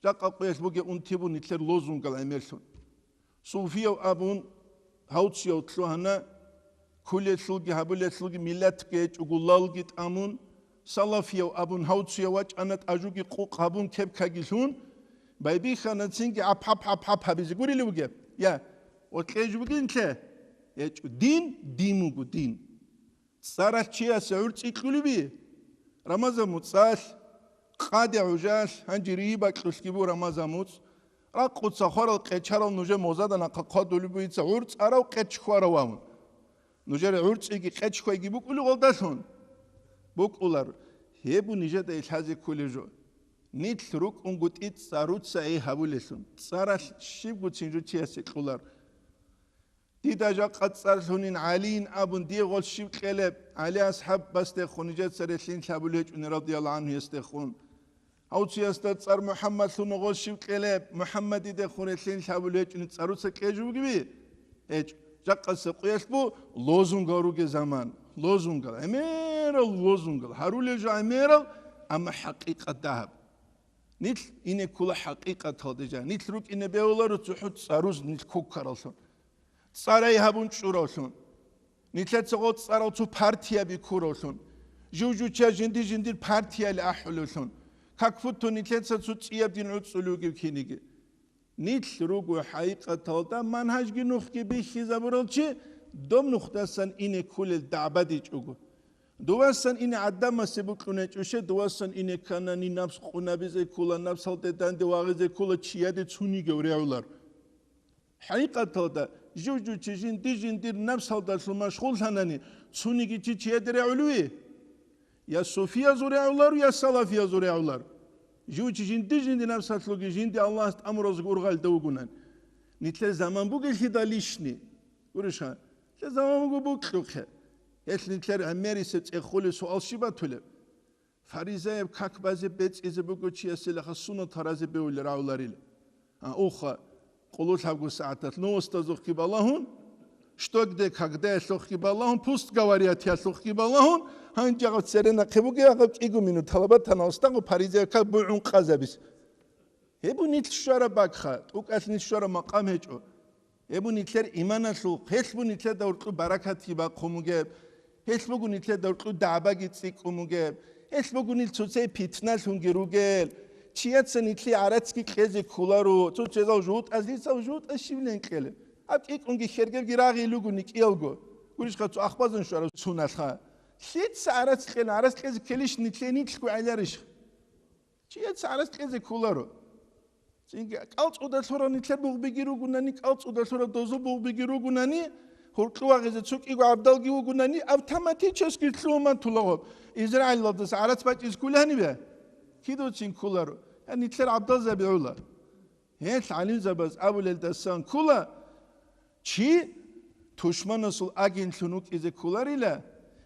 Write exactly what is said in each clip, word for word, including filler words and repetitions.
Жакъа къоялъ бугеб унти бу нилъер лозунгал гӀемерлъун. Суфияв абун, гьавцияв лъугьана, кколелъулги гьабулелъулги миллатги гьечӀого, лалги тӀамун, салафияв абун, гьавцияв вачӀана, тӀажуги къукъ гьабун, кепкаги лъун, байбихьана цинги гӀап-гӀап-гӀап-гӀап гьабизе гурилев вугеб? Я, ва кьеж бугин лъе? ГьечӀо, дин, дин вуго, дин. ЦӀаралъ чиясе гӀурцӀи кьулеби? Рамазан муцӀалъ, къаде гӀужалъ, гьанже ригьиба кьулъги бу Рамазан муцӀ. Ракъуца хварал къечарал нужер мозада нахъа хъвадулеб бугица гӀурцӀарав къеч хварав абун. Нужер гӀурцӀиги къеч хвайги букӀулев гъолдалъун. БукӀулар, гьеб бу нижеда илъазе кколеб жо. Нилъ рукӀунгутӀи цӀаруца гьей гьабулелъун, цӀаралъ щибгуцин жо чиясе кьулар. Дида жакъа цӀар лъунин ГӀалийин абун, дие гъол щиб кьелеб? ГӀали асхӀабасдехун нижеца релълъин лъабулеб гьечӀони, радияллагьу гӀанхуясдехун. Гьав чиясда цӀар МухӀаммад лъуна гъол щиб кьелеб? МухӀаммадидехун релълъин лъабулеб гьечӀони, цӀаруца кьеж бугеби? ГьечӀо. Жакъасе къуялъ бу лозунгал ругел заман. Лозунгал, гӀемерал лозунгал. Гьарулел жо гӀемерал, амма хӀакъикъат дагьаб. Нилъ ине ккола хӀакъикъаталда жа. Нилъ рукӀине бегьуларо цохӀо цӀаруз нилъ ккуккараллъун. ЦӀарай гьабун чӀуравлъун. Нилъеца гъо цӀарал цо партияби ккуравлъун. Жив-жуча жинди-жиндир партияли ахӀулевлъун. Как будто нилъеца цо цӀияб дин гӀуцӀулев вугев киниги. Нилъ руго хӀакъикъаталда манхӀажги нухги бихьизабурал чи, доб нухдасан ине кколел дагӀбадичӀого. Дувасан ине гӀадамасе букьунечӀуше, дувасан ине кканани напс къунабизе ккола, напсалде данде вагъизе ккола, чияде цунигев регӀулар. ХӀакъикъаталда, жив-жучи жинди-жиндир напсалдалъун машгъуллъанани, цуниги чи чияде регӀулев? Я суфиязул регӀулар, я салафиязул регӀулар. Жив чи жинди-жинди напсалъулги жинди Аллагьас тӀамуразго ургъалда вугунан. Нилъер заман бугелъида лишни. Гурищха, нилъер заман буго букьухъе. Гьелъ нилъер гӀемерисеб цӀехолеб суал щиб батулеб? Фаризаяб как базе бецӀизе буго чиясилаха сунат гьаразе бевулел рагӀуларила. А, уха, къулулъабго сагӀаталъ новостазухъги балагьун, что где, когда-ялъухъги балагьун, пусть говорят-ялъухъги балагьун, гьанже гьаб цере нахъе бугеб гьаб кӀиго минут гьалабатана устагъу фаризаяб как бугӀун къазабис. Гьеб бу нилъ щвараб бакха, тӀукӀалъ нилъ щвараб макъам гьечӀо. Гьеб бу нилъер иманалъул, гьелъ бу нилъеда гьоркьу баракатги бахъун бугеб, гьелъ буго нилъеда гьоркьу дагӀбаги цӀикӀкӀун бугеб, гьелъ буго нилъ цоцей питналъунги ругел. Чияца нилъее гӀарацги кьезе кколаро, цо чезал жугьутӀаз, дицал жугьутӀаз щибилан кьелеб? Гьаб кӀикӀунги хергелги рагъи лугони кӀиялго. Гурищха цо ахбазан щварав суналъха. Лъица гӀарац кьела, гӀарац кьезе ккелищ нилъее нилъго гӀеларищ? Чияца гӀарац кьезе кколаро. Цинги кӀалцӀуда лъурав нилъер бугъбиги ругунани, кӀалцӀуда лъурав дозу бугъбиги ругунани, гьуркьу вагъизе цо кӀиго гӀабдалги вугунани, автоматически лъугьун тулагъоб. Израилалдаса гӀарац бачӀиз ккула гьанибе? Кидуцин кколаро. Я нилъер гӀабдалзаби гӀула. Гьел гӀалимзабаз абулелдасан ккола, чи тушманасул агентлъун вукӀизе кколарила,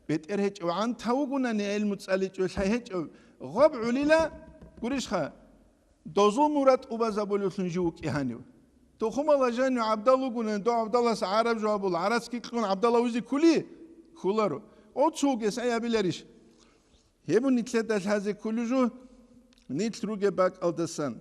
бетӀер гьечӀев гӀанта вугунани, гӀелму цӀаличӀев лъай гьечӀев гъоб гӀулила, гурищха, дозул мурад тӀубазабулевлъун жив вукӀи гьанив. Тухумала жанив гӀабдал вугунани, дов гӀабдалас гӀараб жо абула, гӀарацги кьун гӀабдал авизе ккули? Кколаро. О, цо вугес гӀей абиларищ? Гьеб бу нилъеда лъазе кколеб жо, нилъ ругеб бакӀалдасан.